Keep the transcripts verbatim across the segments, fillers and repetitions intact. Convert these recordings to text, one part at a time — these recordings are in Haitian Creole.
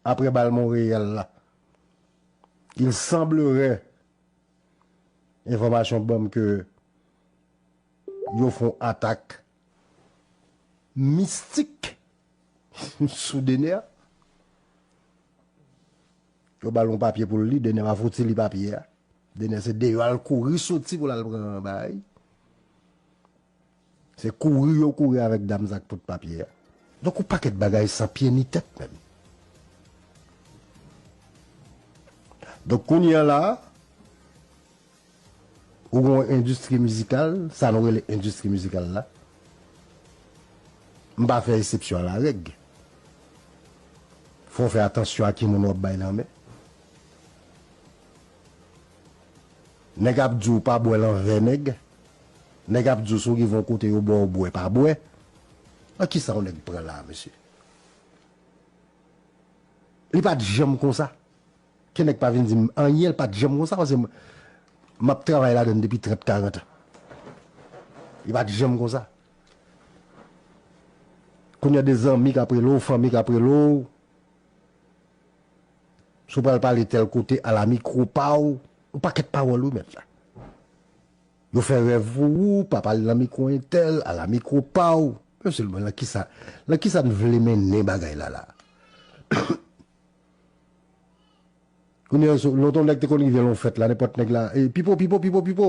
apre bal Monreyal la, il semblerait, enfòmasyon ban m ke yo fè yon atak mistik sou Dener. Yo ba l yon papye pou l li, Dener pa fouti li papye a. Dener se deyò al kouri soti pou l al pran bagay. Se kouri yo kouri avèk dam sa k pot papye a. Donk, yon pakèt bagay san pye ni tèt menm. Donk, kounye a la, ou gen yon endistri mizikal, sa nou rele endistri mizikal la. M pa fè eksepsyon a larèg. Fò w fè atansyon a ki moun w ap bay nan men. Nèg ap di w pa bwè nan vè nèg. Nèg ap di w si w rive yon kote yo ba w bwè, pa bwè. Nan kisa yon nèg pran la, mesye? Li pa t janm konsa. Ke nèg pa vin di m anyen, li pa t janm konsa, paske m, m ap travay ladan l depi trant, karant an. Li pa t janm konsa. Kounye a de zanmi k ap rele w, fanmi k ap rele w. Si w pral pale tèl kote, ala mikwo pa w, yon pakèt pawòl wi mèt la. Yo fè rèv pou ou, pa pale nan mikwo entèl, ala mikwo pa w. Men sèlman, nan kisa, nan kisa n vle mennen bagay la la? Kounye a, so, lontan nèg te konn rive lan fèt la, nenpòt nèg la, e, Pipo, Pipo, Pipo, Pipo,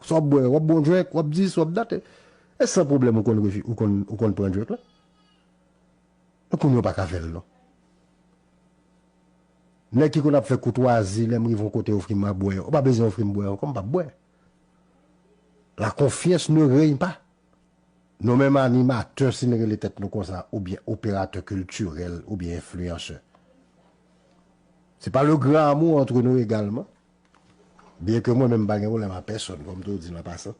sa w ap bwè, w ap bwè yon drink, w ap dis, w ap dat, e, e san pwoblèm ou konn refi-, ou konn, ou konn pran drink la. Kounye a w pa ka fè l non. Nèg ki konn ap fè koutwazi, lè m rive yon kote ofri m a bwè, ou pa bezwen ofri m bwè ankò, m p ap bwè. La confiance ne règne pas. Nou menm animatè, si n rele tèt nou konsa, oubyen operatè kiltirèl, oubyen enfliyansè. Se pa le grand amour entre nous également. Byen ke mwen menm m pa gen pwoblèm a pèsonn, kòm tou di l an pasan.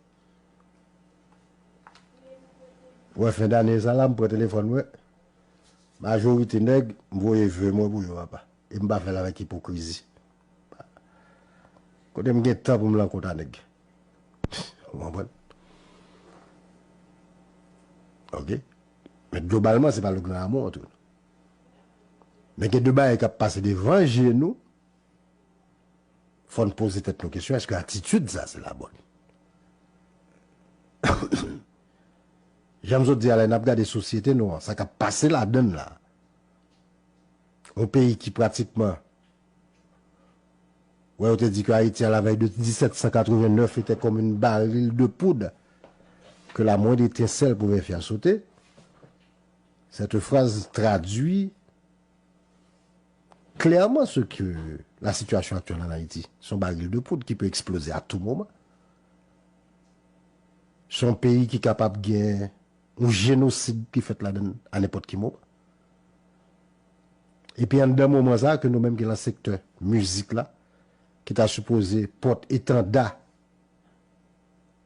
Wè, fen dane sa la, m pran telefòn mwen. Majorite nèg, m voye ve mwen pou yo, papa. E m pa fè l avèk ipokrizi. Kote m gen tan pou m rankontre nèg. Ou konprann? Ok. Men globalman, se pa le grand amour, tou. Men gen de bagay k ap pase devan je nou, fò n poze tèt nou kesyon, èske atitid sa se la bòn? Jan m sot di a la, n ap gade sosyete nou an, sa k ap pase ladan l la. Yon peyi ki pratikman, wè, yo te di ke Ayiti, à la veille de dix-sept cent quatre-vingt-neuf, était comme une baril de poudre, que la moindre étincelle pouvait faire sauter. Cette phrase traduit clairement ce que la situation actuelle en Haïti. C'est un baril de poudre qui peut exploser à tout moment. Se yon peyi ki kapab gen yon jenosid ki fèt ladan l a nenpòt ki moman. Epi anndan moman sa a ke nou menm ki lan sektè mizik la, ki ta sipoze pòt etanda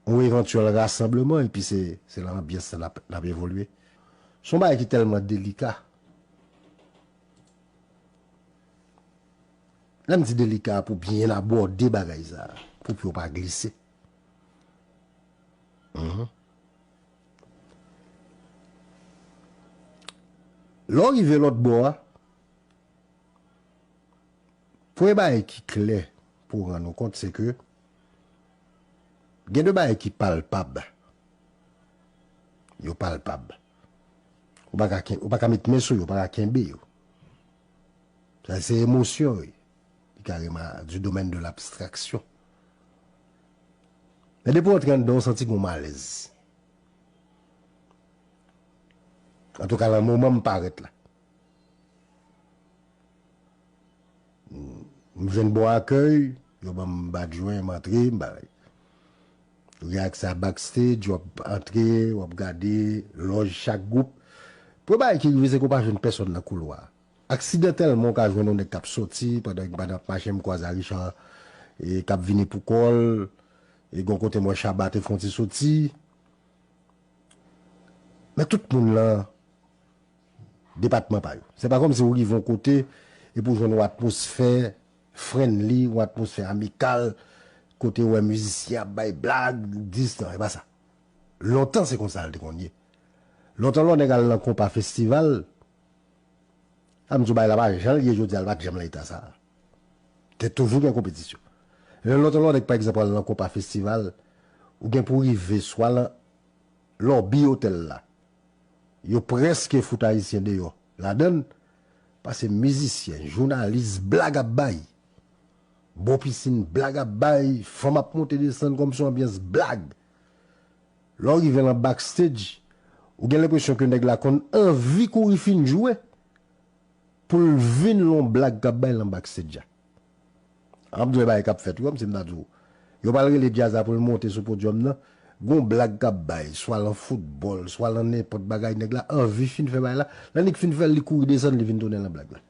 yon evantyèl rasanbleman, epi se, se lan anbyans sa n ap, n ap evolye. Se yon bagay ki tèlman delika. Lè m di delika pou byen abòde bagay sa, pou pye w pa glise. Mhm. Lè w rive lòt bò a, premye bagay ki klè pou w rann ou kont, se ke gen de bagay ki palpab. Yo palpab. Ou pa ka ken-, ou pa ka met men sou yo, ou pa ka kenbe yo. Sa se emosyon, wi. Li kareman du domaine de l'abstraction. Men depi w antre anndan, w santi gen yon malèz. Antouka, lan moman m parèt la. M jwenn bon akèy, yo ban m badjwen, m antre, m bay. Ou gen aksè a backstage, w ap antre, w ap gade lòj chak gwoup. Premye bagay ki rive, se ke w pa jwenn pèsonn nan koulwa a. Aksidantèlman, w ka jwenn yon nèg k ap soti, pandan, pandan m ap mache, m kwaze a Richard, e, k ap vini pou kò l, e, gon kote m wè Shabba te fè yon ti soti. Men tout moun lan depatman pa yo. Se pa kòmsi ou rive yon kote epi ou jwenn yon atmosfè friendly, yon atmosfè amikal, kote ou wè mizisyen ap bay blag, dis, non, e pa sa. Lontan se konsa l te konn ye. Lontan lè yon nèg al nan konpa festival, Sa m di w, bagay la pa jan l ye jodi a, l pa t janm nan eta sa. Te toujou gen konpetisyon. Lè lòt lòt nèg, pa egzanp, al nan konpa festival, ou gen pou rive swa lan lòbi otèl la. Yo prèske fout Ayisyen deyò. Ladan l, pase mizisyen, jounalis, blag ap bay. Bò pisin, blag ap bay, fanm ap monte desann kòmsi yon anbyans blag. Lè w rive lan backstage, ou gen lenpresyon ke nèg la konn anvi kouri fin jwe pou l vin lan blag k ap bay lan backstage a. An ap di w bagay k ap fèt wi, kòmsi m ta di w. Yo pral rele djaz la pou l monte sou podyòm nan. Gon blag k ap bay, swa lan foutbòl, swa lan nenpòt bagay, nèg la anvi fin fè bagay la. Lè nèg fin fè l, li kouri desann, li vin tounen lan blag la.